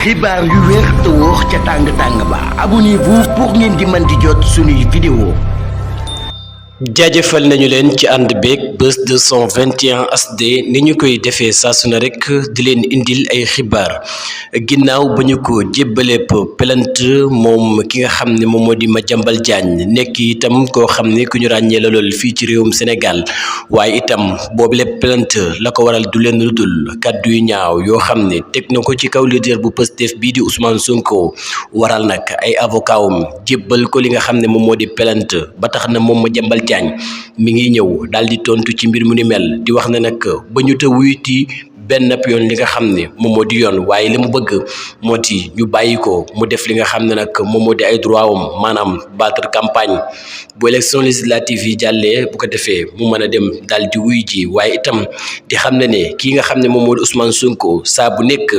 xibaar yu wér te wóor ca tàng ba abonnez-vous pour ngeen di mën di jot suñuy vidéo. jaajëfal nañu leen ci ànd beeg Buzz 221 HD ni ñu koy defee saa su ne rek di leen indil ay xibaar ginnaaw ba ñu ko jébbaleep plainte moom ki nga xam ne moom moo di Madiambal Diagne nekk itam koo xam ne ku ñu ràññee la lool fii ci réewum Sénégal waaye itam boobu lépp plainte la ko waral du leen lu dul kàddu yu ñaaw yoo xam ne teg na ko ci kaw leader bu Pastef bii di Ousmane Sonko waral nag ay avocat wam jébbal ko li nga xam ne moom moo di plainte ba tax na moom Madiambal Diagne mi ngi ñëw daal di tontu ci mbir mu ni mel di wax ne nag ba ñu te wuyuti benn yoon li nga xam ne moom moo di yoon waaye li mu bëgg moo di ñu bàyyi ko mu def li nga xam ne nag moom moo di ay droit wam maanaam battre campagne bu élection législative yi jàllee bu ko defee mu mën a dem daal di wuy ji waaye itam di xam ne kii nga xam ne moom moo di Ousmane Sonko saa bu nekk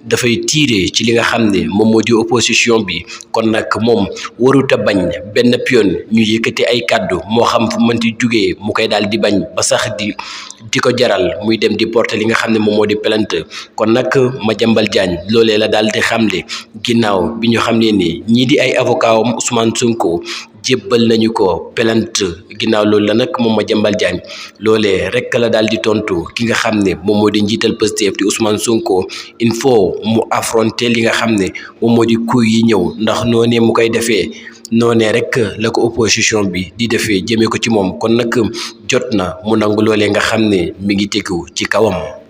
dafay tiire ci li nga xam ne moom moo di opposition bi kon nag moom warut a bañ benn yoon ñu yëkkati ay kàddu moo xam fu mënti jugee mu koy daal di bañ ba sax di ko jaral muy dem di porter li nga xam ne moom moo di plainte kon nag Madiambal Diagne loolee la daal di xamle ginnaaw bi ñu xam ne ni ñii di ay avocat am Ousmane Sonko jébbal nañu ko plainte ginnaaw loolu la nag moom Madiambal Diagne loolee rek la daal di tontu ki nga xam ne moom moo di njiital Pastef di Ousmane Sonko il faut mu affronter li nga xam ne moom moo di kuy yi ñëw ndax noonee mu koy defee noonee rek la ko opposition bi di defee jëmee ko ci moom kon nag jot na mu nangu loolee nga xam ne mi ngi tegu ci kawam.